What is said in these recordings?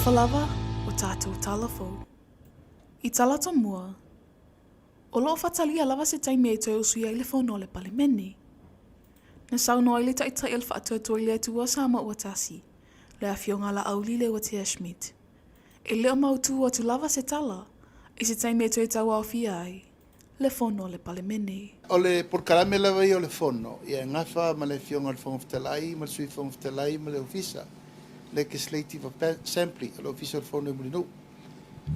Talofa lava o tatou tala fou. I Talato mua, o lo o faatalia lava se taimi e toe usuia ai le fono a le Palemene. Na saunoa ai le Taitai o le Faatuatua i le Atua Samoa ua tasi, le Afioga a Laauli Leuatea Schmidt. E le o mautū atu lava se tala i se taimi e toe tauaofia ai le fono a le Palemene. O le polokalame lava ia o le fono, ia e gafa ma le Afioga i le Fofoga Fetalai ma le Sui Fofoga Fetalai ma le Ofisa, Legislative Assembly, o le Ofisa o le Fono i Mulinuu.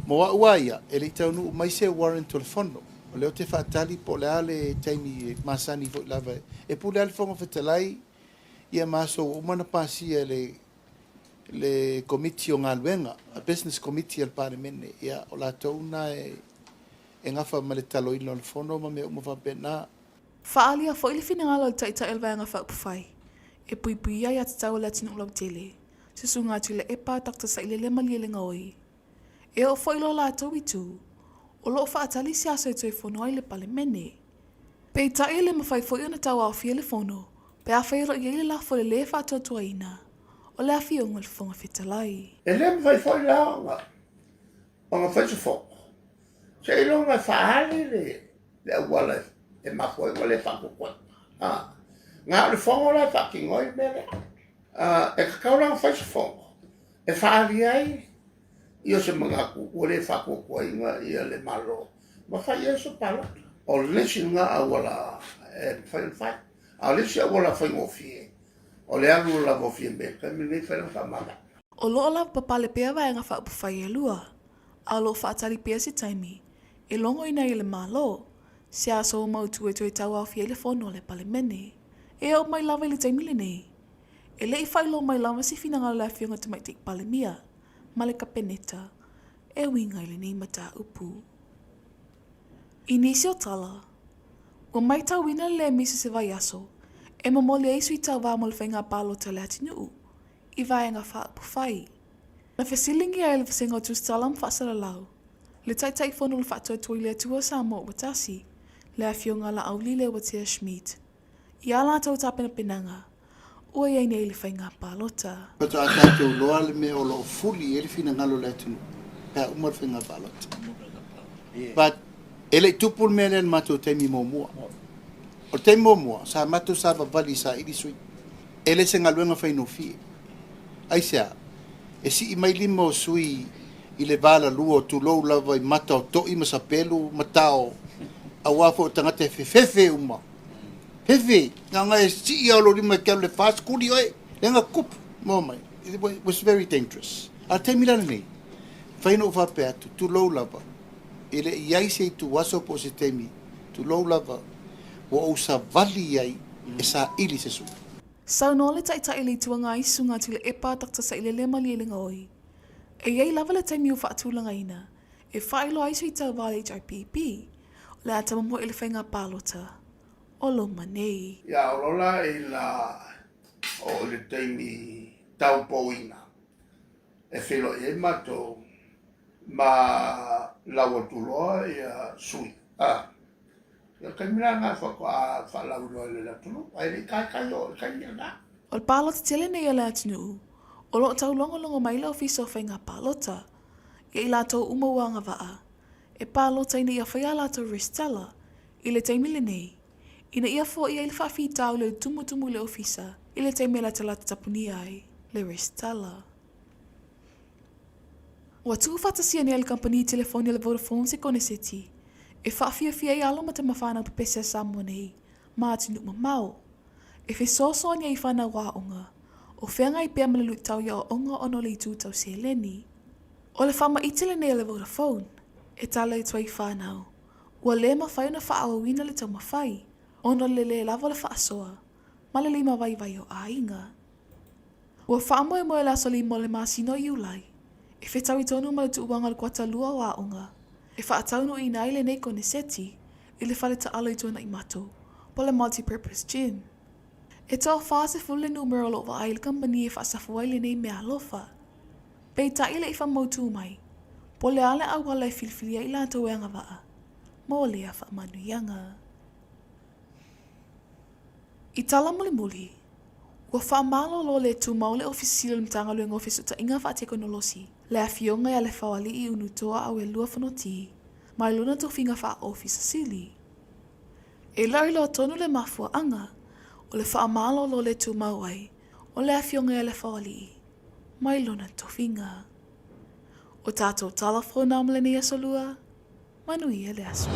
Mo au lava ia, e le i taunuu mai se warrant o le fono. O lea ou te faatali po o le a le taimi e masani foi lava. E pule lava le Fofoga Fetalai ia ma aso ua uma ona pasia e le le Komiti o Galuega, Business Committee a le Palemene, ia o latou na e e gafa ma le taloina o le fono ma mea uma faapena. Faaalia foi le finagalo o le Taitai o le Vaega Faaupufai e puipuia ai aiatatau a le atunuu lautele, Susuga Tuilaepa Dr Sailele Malielegaoi. E oo foi i lo latou itu, o lo o faatali se aso e toe fono ai le Palemene. Peitai e le mafai foi ona tauaofia le fono pe afai o lo o i ai le lafo i le le faatuatuaina o le Afioga i le Fofoga Fetalai. E le mafai foi la ona fai se fono, seiloga e faaali le auala e mafua ai ona le faatuatuaina. Na o le fono la e faatino ai le mea lea. E tatau la ona fai se fono e faaali ai ia se manatu ua le faatuatuaina ia le Malo ma fai ai se palota. O le isi lena auala e mafai ona fai. A o le isi auala faigofie, o le alu lava o Fiame i le taimi lenei fai lana faamavae. O lo o lavapapale pea Vaega Faaupufai e lua, a o lo o faatali pea se taimi e logoina ai e le Malo se aso ua mautu e toe tauaofia ai le fono a le Palemene. E oo mai lava i le taimi lenei, e le i faailoa mai lava se finagalo a le Afioga Tamaitai Palemia ma le Kapeneta e uiga i lenei mataupu. I nisi o tala, ua maitauina le le misi o se vaiaso e momoli ai sui tauva mo le faiga palota a le atunuu i vaega faaupufai. Na fesiligia ai le Vasega o Tusitala ma Faasalalau, le Taitaifono o le Faatuatua i le Atua Samoa ua Tasi, le Afioga Laauli Leuatea Schmidt, i ā latou tapenapenaga ua i ai nei le faiga palota. Faatoa tatou iloa le mea o lo o fuli i ai le finagalo o le atunuu pe a uma le faiga palota. But e le i tupu le mea lea i le matou taimi muamua. O le taimi muamua, sa matou savavali e saili sui. E le se galuega faigofie. Aisea? E sii mai lima o sui i le va lalua o tulou lava i mata o toi ma sapelu ma tao, aua foi o tagata e fefefe uma. Fefe! Na ona e sii lava o lou lima e te alu i le 40 oe, leaga tupu, maua mai. It was very dangerous. A o le taimi la lenei, mafai ona ou faapea atu, tulou lava, e le i i ai se ituaso po o se taimi, tulou lava, ua ou savali ai e saili se sui. Saunoa le Taitai o le Itu Agai, Susuga Tuilaepa Dr Sailele Malielegaoi, E i ai lava le taimi ua faatulagaina e faailoa ai sui tauva o le HRPP o le a tamomoe i le faiga palota o loma nei. Ia o lola ina oo i le taimi taupouina e feiloai ai matou ma lau atu loa ia sui. A, o le taimi la lena faatoa faalauiloa ai le atunuu, ae le i taitai oo i le taimi lena. O le palota tele nei a le atunuu, o lo o taulogologo mai le Ofisa o Faiga Palota ia i latou uma ua agavaa e palota ina ia fai a latou resitala i le taimi lenei, ina ia foia ai le faafitauli o le tumutumu i le ofisa i le taimi e latalata tapunia ai le resitala. Ua tuufaatasia nei e le kamupani telefoni a le Vodafone se koneseti e faafiafia ai alo ma tamafanau pepese a Samoa nei ma atunuu mamao, e fesoasoani ai i fanau aoga o feagai pea ma le luitau i aoaoga ona o le itu tau seleni. O le faamaite lenei a le Vodafone e tala atu ai i fanau ua le mafai ona faaauauina le taumafai ona o le lē lava o le faasoa ma le limavaivai o aiga. Ua faamoemoe le aso lima o le masina o Iulai e fetaui tonu ma le tuuaga o le kuata lua o aoga e faataunuuina ai lenei koneseti i le fale taalo i Tuanaimato po o le Multi-Purpose Gym. E toa-40 le numera o lo o vaai i le kamupani e faasafu ai lenei meaalofa. Peitai e le i faamautū mai po o le a le auala e filifili ai i latou e agavaa mo lea faamanuiaga. I tala mulimuli, Ua faamalolo le tumau le Ofisa Sili o le Matagaluega o Fesootaiga Faatekonolosi, le Afioga ia Lefaoalii Unutoa Auelua Fonoti, mai lona tofiga faa-Ofisa Sili. E le o iloa tonu le mafuaaga o le faamalolo le tumau ai o le Afioga ia Lefaoalii mai lona tofiga. O tatou tala fou na mo lenei aso lua, manuia le aso.